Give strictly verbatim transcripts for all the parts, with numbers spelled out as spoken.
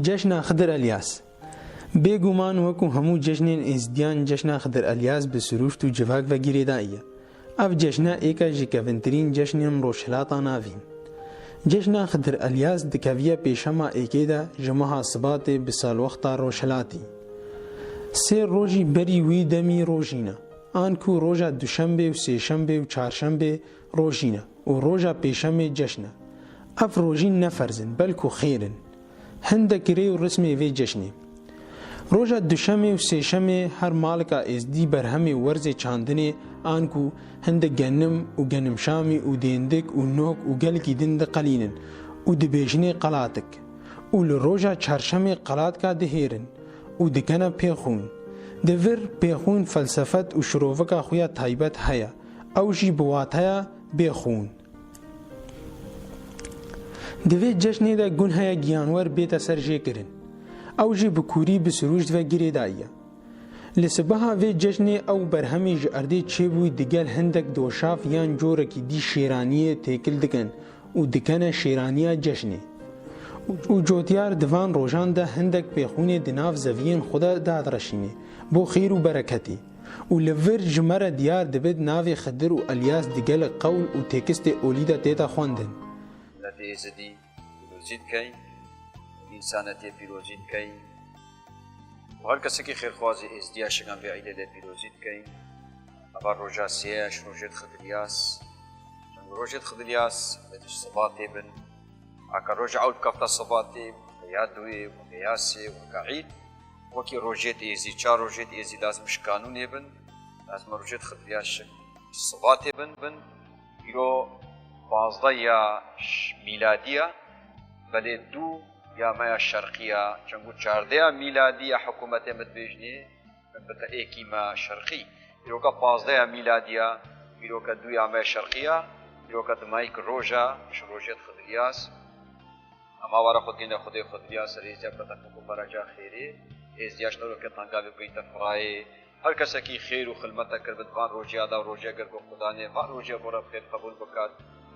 Ceşna Xidir Elyas. Bêguman wekû hemû ceşnên êzdiyan, ceşna Xidir Elyas bi sirûşt û civak ve girêdayî ye. Ev ceşne êka ji kevintirîn ceşnên Rojhilata Navîn. Ceşna Xidir Elyas dikeviye pêşema êkê de ji meha Sibatê bi salwexta Rojhilatî. Sê rojî berî wî demî rojîn e. Anku roja Duşembê û Sêşembê û Çarşembê rojîn e û roja Pêşemê ceşn e. Ev rojîn ne ferz in, belku xêr in. Hindek rê û rismê vê ceşnê. Roja Duşemê û Sêşemê her malika êzdî berhemê werzê çandinê, anku hindek genim û genimşamî û dêndik û nok û gelkî din diqelînin û dibêjinê qelatik. Û li roja Çarşemê qelatka dihêrin û dikene pêxûn. Di vir pêxûn felsefet û şirovika xwe ya taybet heye. Ew jî bi wateya bêxûn. Di vê ceşnê de gunheya giyanwer bête ser jê kirin. Ew jî bi kûrî bi sirûşt ve girêdayî ye. Li sibeha vê ceşnê ew berhemê ji erdê çêbûyî digel hindek doşaf yan corekî dî şêraniyê têkil dikin û dikene şêraniya ceşnê. Û cotyar di van rojan de hindek pêxûnê di nav zeviyên xwe de dadireşînê bo xêr û bereketê. Û li vir ji me re diyar dibe navê Xidir û Elyas di gelek qewl û têkistê olî de tête xwendin. Milletê Êzidî pîrozî dikeyn, însanetiyê pîrozî dikeyn. Û her kesekî xêrxwazî Êzdiya şigan vê îdê de pîrozî dikeyn. Eva roja sêyeş, rojêt Xidir Yas. Rojêt Xidir Yas, bi sibatê bin. Aka roja ew dikefta sibatê, weke ya duyê, weke ya sê, weke îd. Wekî rojêt êzî, çar rojêt êzî lazim ji kanûnê bin. Lazim e rojêt Xidir Yas şik sibatê bin, bin. Îro pazdeh ya ş-, mîladî ya, belê du ya me ya şerqî ya, çengû çardeh ya mîladî ya hikûmetê min dibêjinê, min bite êkî me şerqî. Îroka pazdeh ya mîladî ya, îroka du ya me şerqî ya, îroka dimayî ki roja, ji rojêt Xidir Yas. Ema wara xwe dîne Xwedê Xidir Yas, rêziya bite fik û fereca xêrê, êzdiya ji te roke tanga vê bigîte firayê. Her kesekî xêr û xilmete kiribit van rojiya da û rojiya gergo Xudanê van rojiya bo re bi xêr qebûl bikat.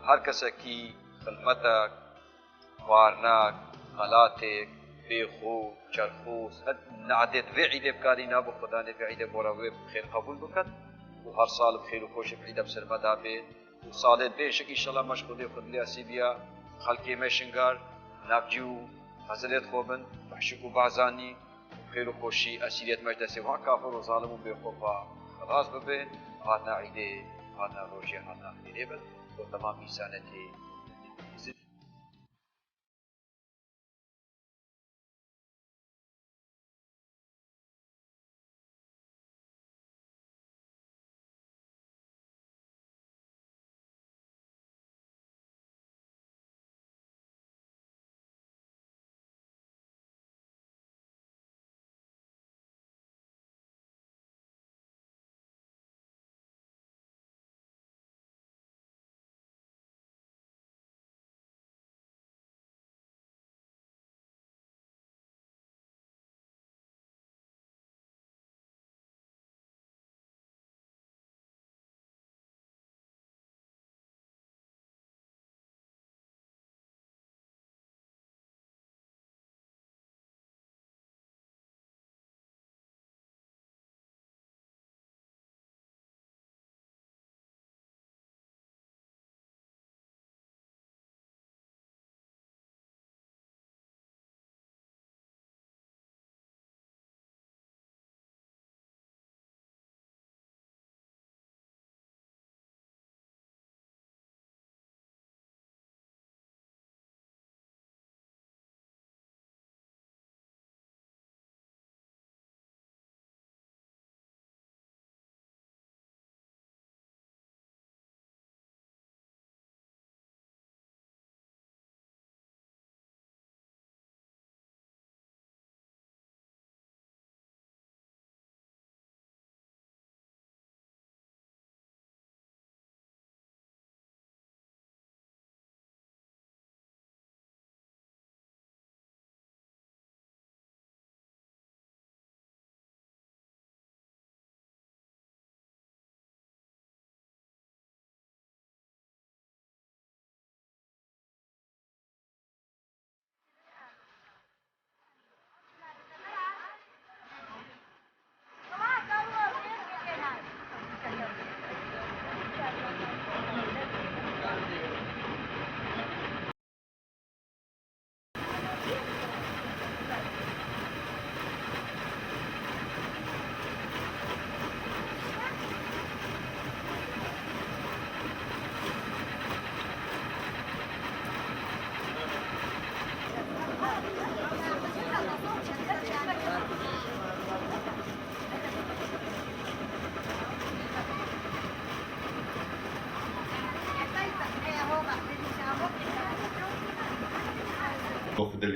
Her kesekî xilmetek, xwarnak, xelatek, pêxû, çerxûs, her ne'dêt vê îdê bikarî nabû Xudanê vê îdê bo re wê bi xêr qebûl bikat û her sal bi xêr û xweşî bi îde bi ser me da bê. Û salê bêşik înşallah me ji Xwedê Xwedilî Esîbiya xelkê me Şingar, navcî û hezilêt xwe bin, behşik û bazanî, xêr û xweşî, esîriyet me ji destê wan kafir û zalim û bêxofa xilas bibe, hatina îdê, hatina rojê, hatina xêrê bin, bo temam însanetê.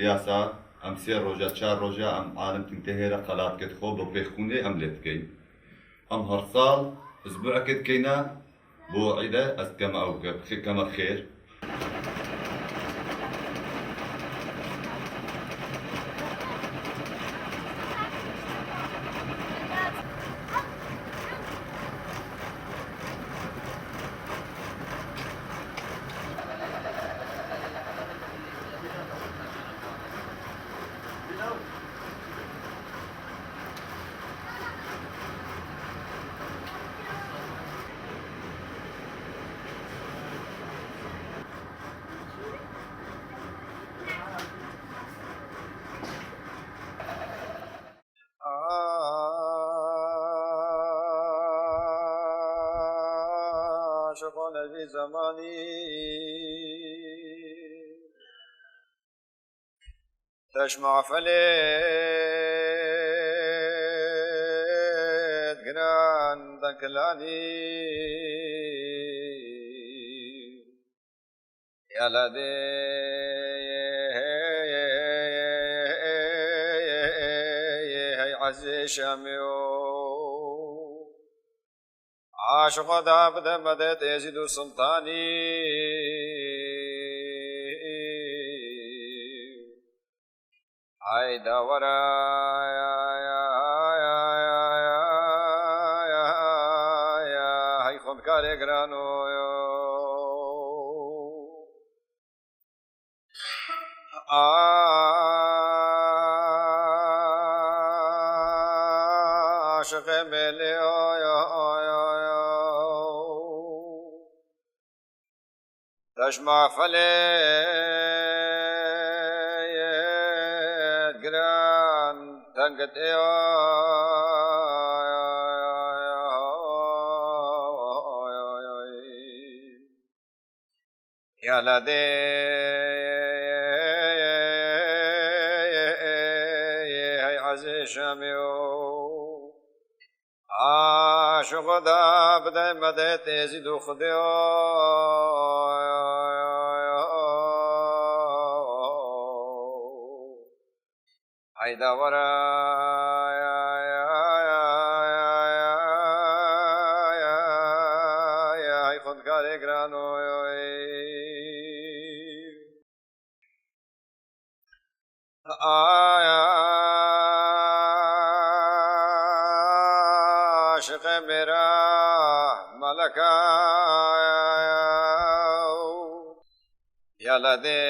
Yasa, em sê roja, çar roja em alim tintê hêre qelat ket xwe bi pêxûnê em lê dikeyn. Em her sal zbu'ekê dikeyne bo îde ez dikeme ew ke, keme xêr. Aşiqon vî zemanî teş mehfelê giran denkilanî. Yala dê hey ezê Şamê o. Aşiqo da bide medet Êzîd û Sultanî. Hayda were, hey xwendkarê giran o. Aşiqê mêlê o. Teş mehfelê giran tengit ê. Yala dê hey ezê Şamê o. Aşiqo da bide medet Êzîd û Xwedê o. Hayda were, hey xwendkarê giran o. Aşiqê mêra meleka. Yala dê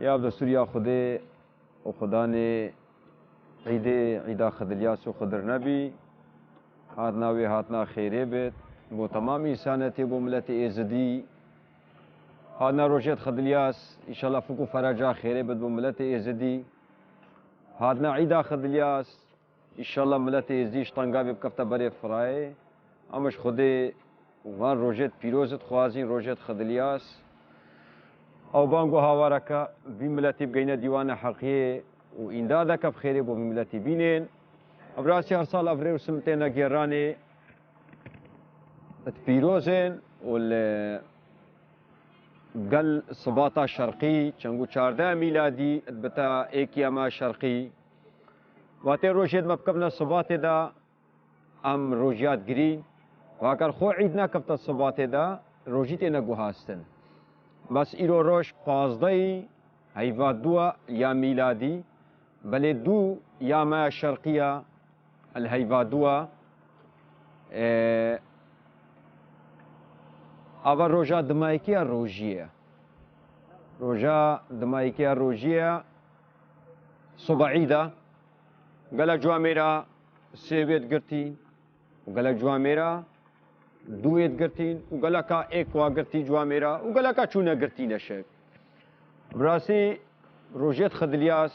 Ya bi destûriya Xwedê û Xwedanê, îdê, îda Xidiliyas û Xidir Nebî, hatina wê hatina xêrê bit bo temam însanetê, bo miletê Êzidî. Hatina rojêt Xidilyas, înşallah fik û fereca xêrê bit bo miletê Êzidî. Hatina îda Xidilyas, înşallah miletê Êzidî ji tengavê bikefte berê firayê. Em ji Xwedê Van rojêt pîroz dixwazîn, rojêt Xidiliyas. Ew bang û hawareke vî miletî bigeyne dîwana heqiyê û îmdadeke bi xêrê bo vî miletî bînên. Ev rastî her sal ev rê û simtê negêranê di pîrozên û li gel Sibata Şerqî, çend û çardeh mîladî, dibite êkî yama Şerqî. Watê rojêt me bikevne Sibatê de, em rojiyat girîn. Û eger xwe îd nekefte Sibatê de, rojî têne guhastin. Bes îro roj pazdehî heyva dû ya mîladî, belê dû ya me ya şerqî ya, el heyva dû ya. Ê, ava roja dimayîkî ya rojî ye. Roja dimayîkî ya rojî ye. Soba îd e. Gela cuamêra sê wê digirtîn û gela cuamêra dû wê digirtîn û geleka êk wa girtî cuamêra û geleka çûne girtî neşek. Bi rastî rojêt Xidiliyas,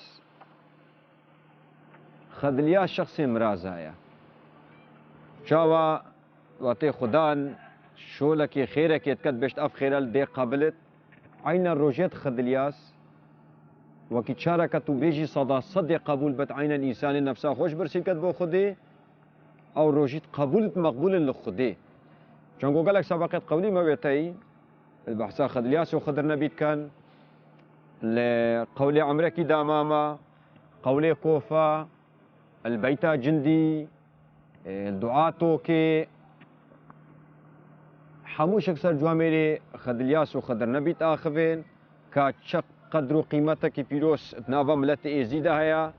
Xidiliyas şexsê miraza ye. Çawa watê Xudan şolekê xêrekê diket, bêjt ev xêre li dê qebilit. Eyna rojêt Xidiliyas, wekî çareke tu bêjî seda sedê qebûl bit, eynen însanê nefsa xwe ji birsî ket bo Xwedê, ew rojît qebûl bit, meqbûl in li Xwedê. Çengo gelek sebeqêt qewlî me wê teyî, li behsa Xidiliyas û Xidir Nebî dikin, li qewlê Emrekî Damama, qewlê Kofa, li Beyta Cindî, e, dua tokê, hemû şik ser cuamêrê Xidiliyas û Xidir Nebî diaxivên, ka çi qedr û qîmetekî pîroz di nava miletê êzî de heye,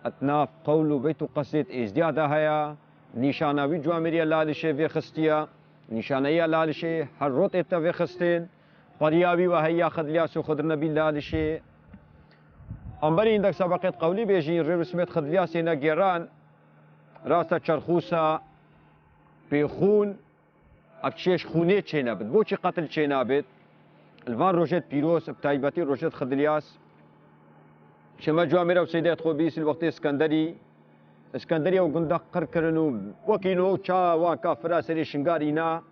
di nav qewl û beyt û qesêt êzdiya de heye, nîşana wî cuamêriya lalişê vê xistiye, nîşaneya lalişê her rotê te vê xistên, xweriya wî we heya Xidiliyas û Xidir Nebî lalişê. Amberî hindek sebeqêt qewlî bêjî, rê û simêt Xidiliyasê ne gêran, rasta çerxûsa pêxûn, ev çêş xûnê çênebit. Boçî qetil çênabit? Li van rojêt pîroz, bi taybetî rojêt Xidiliyas, çême cuamêra û seydê xwe bîsî li wextê Skenderî. Skenderî ew gunda qir kirin û wekî no çawa kafira serê Şingar îna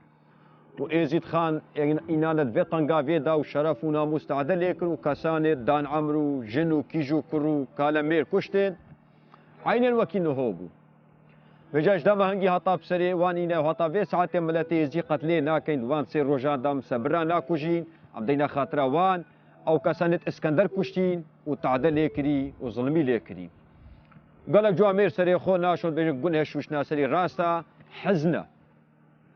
û Êzîd Xan înan di vê tenga vê da û şeref û namûs tade lê kir û kesanê dan emr û jin û kîj û kur û kale mêr kuştên. Eynen wekî niho bû. Vêca ji dema hingî heta bi serê wan îne û heta vê saetê miletê Êzî qetlê nakin, di van sê rojan de em sebira nakujîn, em deyne xatira wan, ew kesanê Îskender kuştîn û tade lê kirî û zilmî lê kirî. Gelek cuamêr serê xwe naşon bêjin guneh şûşna serî rasta hizn e.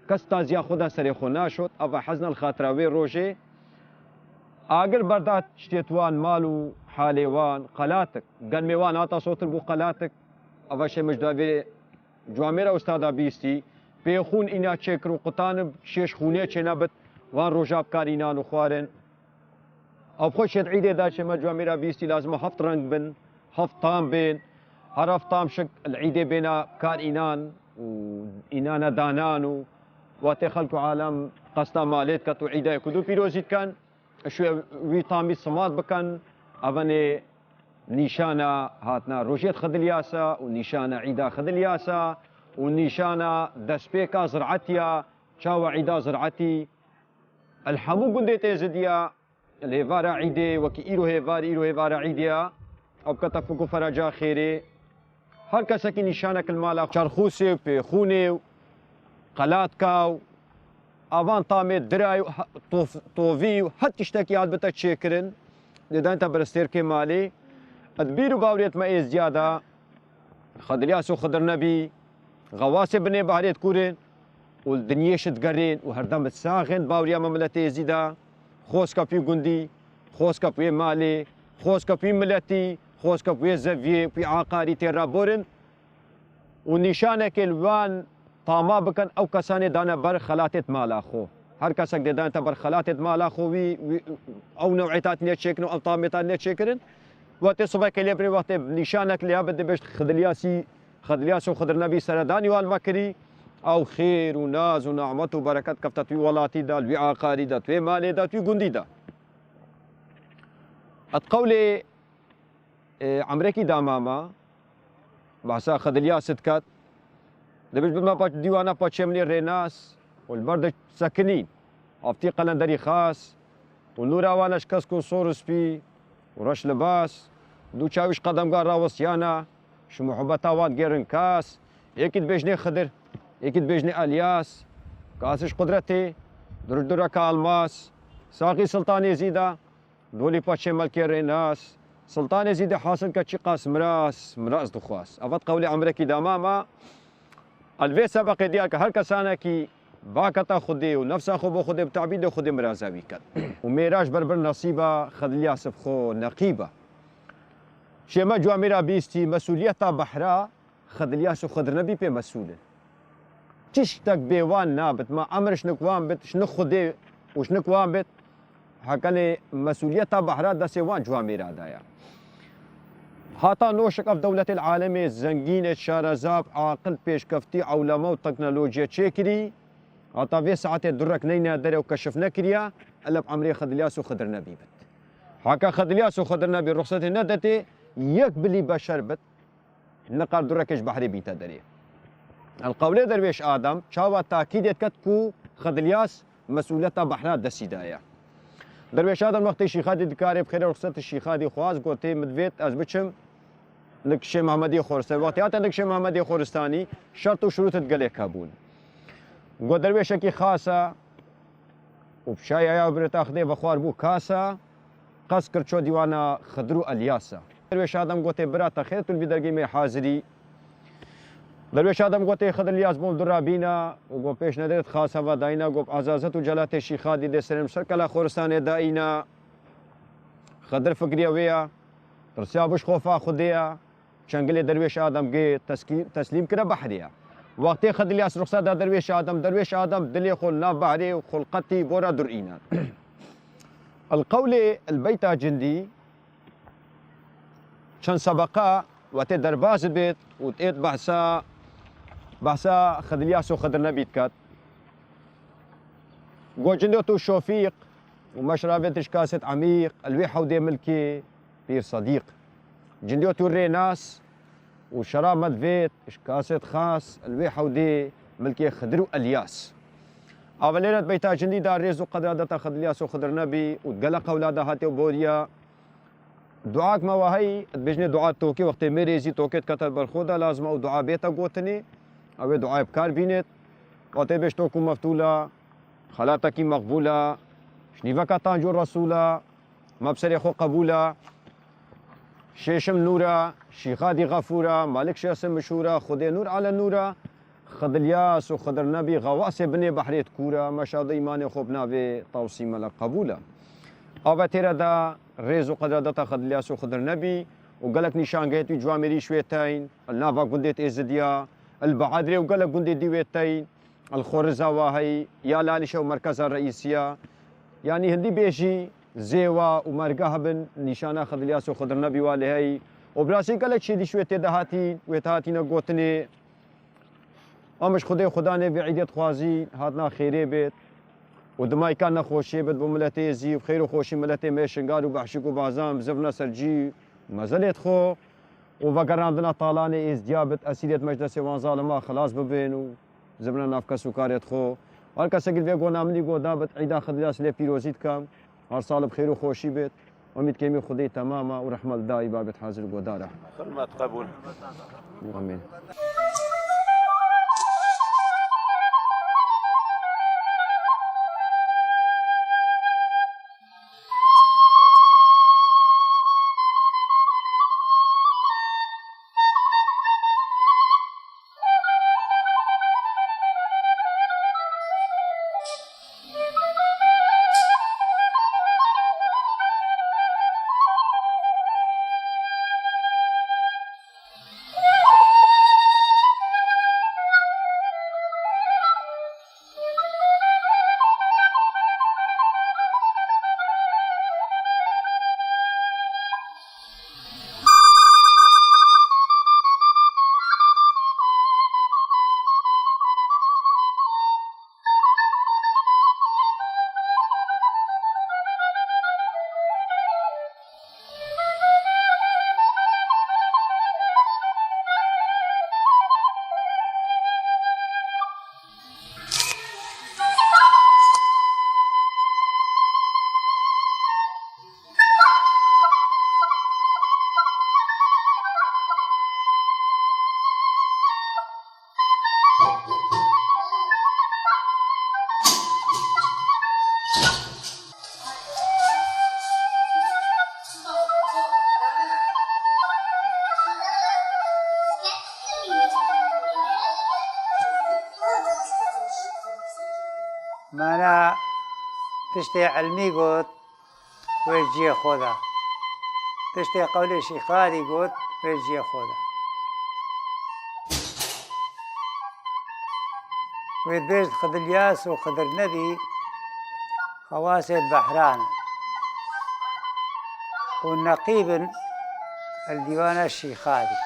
Kes taziya xwe da serê xwe naşot, ava hezna li xatira wê rojê. Agir berda tiştê wan, mal û halê wan, qelatik. Genmê wan hata sotir bû qelatik. Ava şê mij da vê cuamêra ustada bîstî. Pêxûn îna çêkir û qutanib şêş xûnê çênabit. Wan roja bi kar înan û xwarin. Ew xwe şêt îdê da çême camêra bîstî lazim e heft reng bin, heft tam bên. Her heft tam şik li îdê bêna kar înan û înana danan û watê xelk û alem qesta malê diket û îdayê ku dû pîrozî diken. Şu wî tamî simat biken, evenê nîşana hatina rojêt Xidiliyasa û nîşana îda Xidiliyasa û nîşana destpêka ziretiya, çawa îda ziretî. El hemû gundê tê zidiya, li êvara îdê, wekî îro hêvar, îro hêvara îdê ya, ew bikete fik û fereca xêrê. Her kesekî nîşanek li mala xwe, çerxûsê û pêxûnê û qelatka û avan tamê dirayî û he-, tof-, tovî û her tiştekî hat bite çêkirin, dê dayne te berestêrkê malê. Di bîr û baweriyê me êzdiya de, Xidiliyas û Xidir Nebî, xewasê binê behrê dikurên û li dinyê şi digerên û herdem bi saxên bawriya me miletê êzî de, xoska pî gundî, xoska pî malê, xoska pî miletî, xoska pî zeviyê, pî aqarî tê raborin û nîşanekê li wan tama bikin, ew kesanê dane ber xelatêt mala xwe. Her kesek dê dane te ber xelatêt mala xwe wî, wî, ew new'ê ta tine çêkirin û ew tamê ta tine çêkirin. Wextê sibekê lê birê, wextê nîşanek lê ya bi dibêjt Xidiliyasî, Xidiliyas û Xidir Nebî seredanî wan me kirî, ew xêr û naz û namet û bereket kefte tu wî welatî de, li wî aqarî de, tu wê malê de, tu wî gundî de. Et qewlê, e, Emrekî Damama, behsa Xidiliyas diket, dibêjt bi me pa-, dîwana paçê min ê rênas, û li ber disekinîn. Aftî qelenderî xas û nûra wan e ji kesk û sor û spî û reş libas, dû çawî ji qedemga rawestiyana, ji muhebeta wan gêrin kas, êkî dibêjnê Xidir, êkî dibêjnê Elyas, kas ji qudretê, dur dureka almas, saxî Siltanê Zîda, dolî paçê melkê rênas, Siltanê Zîdê hasil ke çiqas miras, miras dixwaz. Ev qewlê emrekî damama, El vê sebeqê diyar ke her kesanekî baketa Xwedê û nefsa xwe bo Xwedê bi tebîdê Xwedê miraza wî ket. Û mêra ji ber bir nesîba Xedilya sif xwe neqîba. Şême cua mêra bîstî, mesûliyeta behra Xedilya û Xedir Nebî pê mesûl in. Çi ştek bê wan nabit, ma emir ji nik wan bit, ji nik Xwedê û ji nik wan bit, Heqelê mesûliyeta behra destê wan cua mêra daye. Hata noşik ev dewletê li alemê zengîn e, şareza bi aqil, pêşkeftî, ewlema û teknolojiye çêkirî, hata vê saetê durek neyne derê û keşif nekiriya, ele bi emrê Xedilya û Xedir Nebî bit. Heke Xedilya û Xedir Nebî ruxsetê nedetê, yek bilî beşer bit, Niqar dureke ji behrê bîte derê. El qewlê Derwêş Adem çawa takîdê diket ku Xedilyas mesûliyeta behra destî daye. Derwêş Adem wextê Şîxadî dikarê bi xêrê ruxset Şîxadî xwaz, gotê, min divêt ez biçim Nikşê Mehmedî Xoristê. Wextê hate Nikşê Mehmedî Xoristanî şert û şurût gelek hebûn. Got derwêşekî xas e, û bi şayaya û birêta Xwedê vexwar bû kasa, qas kir ço dîwana Xidir û Elyasa. Derwêş Adem gotê, bira te xêr tu li vî dergî me hazirî. Derwêş Adem gotê, Xidir Elyas bûm du rabîna û got pêş nedêt xasa ve dayîna, got ezazet û celatê Şîxadî dê serê min ser kela Xoristanê dayîna. Xidir fikriya wê ya, pirsiya bû ji xofa Xwedê ya. Çengilê Derwêş Adem gê teskî-, teslîm kire behrê ye. Wextê Xedilyas ruxsat da Derwêş Adem, Derwêş Adem dilê xwe li nav behrê û xulqetî bora dur înan. El qewlê el beyta cindî çend sebeqa wetê derbaz bêt û têt behsa, behsa Xedilyas û Xedir Nebî diket. Go cindê tu şofîq û meşrabê tişkasêt emîq, el wê hewdê milkê Pîr Sedîq. Cindê tu rênas û şera me divêt, ji kasêt xas, li wê hewdê milkê Xidir û Elyas. Avelêre di beyta cindî de rêz û qedra deta Xidiliyas û Xidir Nebî û di gele qewla de hatiye û boriya duak me wa heyî, dibêjinê dua tokê, wextê mêrê zî tokê dikete ber xwe de, lazim e ew dua bête gotinê, ew ê duayê bi kar bînêt. Wextê bêj tok û meftûla, xelatekî meqbûla, ji nîveka tanc û resûla, me bi serê xwe qebûl e. Şêşim nûr e, Şîxadî xefûr e, Malik Şêxsê mişûr e, Xwedê nûr ale nûr e. Xidilyas û Xidir Nebî xewasê binê behrê dikûr e, me şado îmanê xwe bi navê Tawsî Melek qebûl e. Ava têre de rêz û qedra deta Xidilyas û Xidir Nebî û gelek nîşangehê tû cua mêrî ji wê teyn, li nava gundê Êzidiya, li Beadrê û gelek gundê dî wê teyn. Li Xoriza wa heyî, ya Lalîşe û merkeza reîsiya, yanî hindî bêjî zêwa û merga hebin, nîşana Xidilyas û Xidir Nebî wa lê heyî. Û bi rastî gelek şêdî ji wê tê de hatî, wê te hatîne gotinê. Em ji Xwedê Xudanê vê îdê dixwazî, hatina xêrê bêt û dimayka nexweşiyê bêt bo miletê zî, xêr û xweşî miletê me Şingal û Behşik û Bazan bizivne ser cî û mezelê xwe. û vegerandina talanê êzdiya bit, esîrêt me ji destê wan zalima xilas bibin û zibine nav kes û karêt xwe. Her kesekî li vê gona min î goda bit, Îda Xidilya Silê pîrozî dikim. Her sal bi xêr û xweşî bit. Umîd kêmî Xwedê temam e û rehmet dayî babet hazir û godar e. Xidmet qebûl. Amîn. Tiştê ilmî got, wê ciyê xwe da. Tiştê qewlê Şîxadî got, wê ciyê xwe da. Wê dibêjt Xidir Yas û Xidir Nebî xewasê di behran in û neqîb in li dîwana Şîxadî.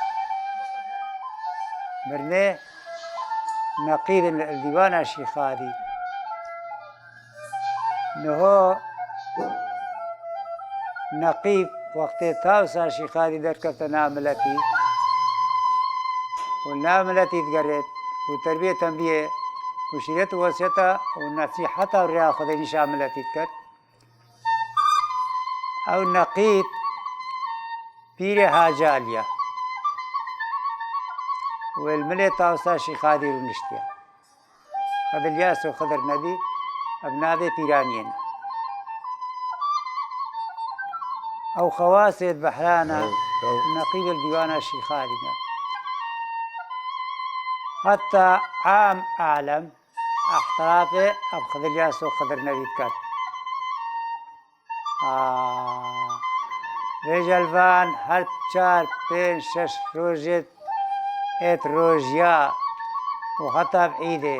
Birnê neqîb in li dîwana Şîxadî. Niho neqîb wextê tawsa Şîxadî derkefte nav miletî û nav miletî digerêt û terbiyê tembiyê û şîret û wesiyeta û nesîheta û rêya Xwedê nîşa miletî diket. Ew neqîb pîrê Hacaliya wê li milê tawsa Şîxadî rûniştiye. Xidir Yas û Xidir Nebî ev navê pîraniyê ne. Ew xewasê di behrana Ew, ew. neqîbê li dîwana Şîxadî ne. Heta am alem ehtirafê ev Xidir Yas û Xidir Nebî diket. Aa, vêca li van her çar, pênc, şeş rojê êt rojiya û heta bi îdê.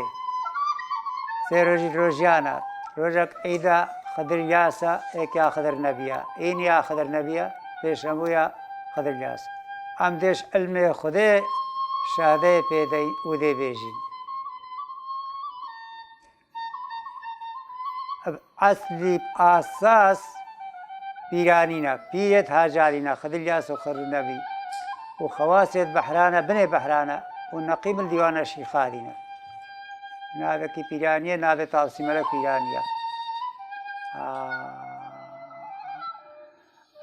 Sê rojî rojiyana. Rojek îda Xidir Yasa, êk ya Xidir Nebiya. Îniya Xidir Nebiya, pêşemûya Xidir Yasa. Em dêş ilmê Xwedê şadeyê pê deyn û dê bêjîn. Eslî asas pîranî ne, pîrêt Hacalî ne, Xidir Yas û Xidir Nebî û xewasêt behrane, binê behrane û neqîb li dîwana Şîxadî ne. Navekî pîraniyê, navê Tawsî Melek pîraniye. Aa,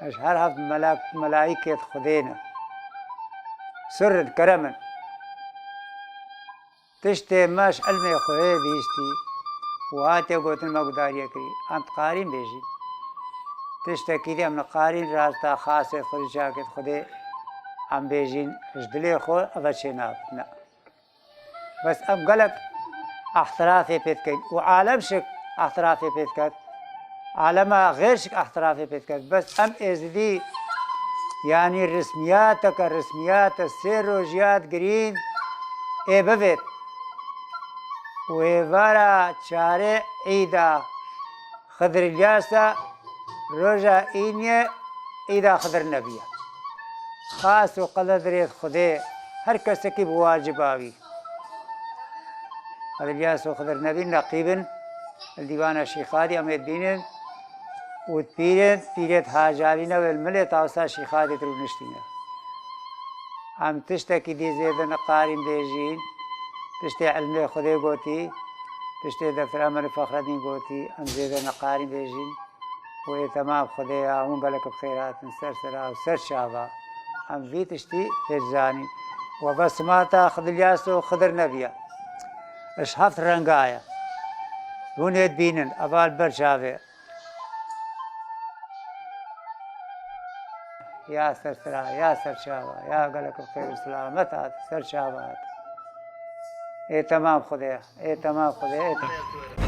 eş her heft melek, melayîkêt Xwedê ne. Sirr in, kerem in. Tiştê me ji ilmê Xwedê bihîstî û hatiye gotin me gudariyê kirî. Em diqarîn bêjîn. Tiştekî dî em niqarîn rasta xasê Xwedê, çakêt Xwedê em bêjîn ji dilê xwe eve çênabit. Ne. Bes em gelek ehtirafê pê dikeyn û alem şik ehtirafê pê diket. Alema xêr şik ehtirafê pê diket. Bes em êzidî, yanî rismiyateke, rismiyate sê rojiyat girîn ê bivêt. Û êvara çarê îda Xidir Îlyasa, roja îniyê îda Xidir Nebiya. Xas û qedrê Xwedê her kesekî bi waciba wî. Xidir Yas û Xidir Nebî neqîb in li dîwana Şîxadî, em ê dibînin û pîrên, pîrêt Hacalî ne wê li milê tawsa Şîxadî rûniştîne. Em tiştekî dî zêde niqarîn bêjîn, tiştê ilmê Xwedê gotî, tiştê Deftera Merî Fexredîn gotî, em zêde niqarîn bêjîn. Wê temam Xwedê ya hûn gelek bi xêr hatin ser sera û ser çava. Em vî tiştî pê dizanîn. We bes simata Xidir Yas û Xidir Nebiya. Ji heft renga ye. Hûn ê dibînin, eva li ber çavê. Ya ser sera, ya ser çava, ya gelek bi xêr û selamet hat, ser çava hat. Ê temam Xwedê, ê temam Xwedê, ê temam.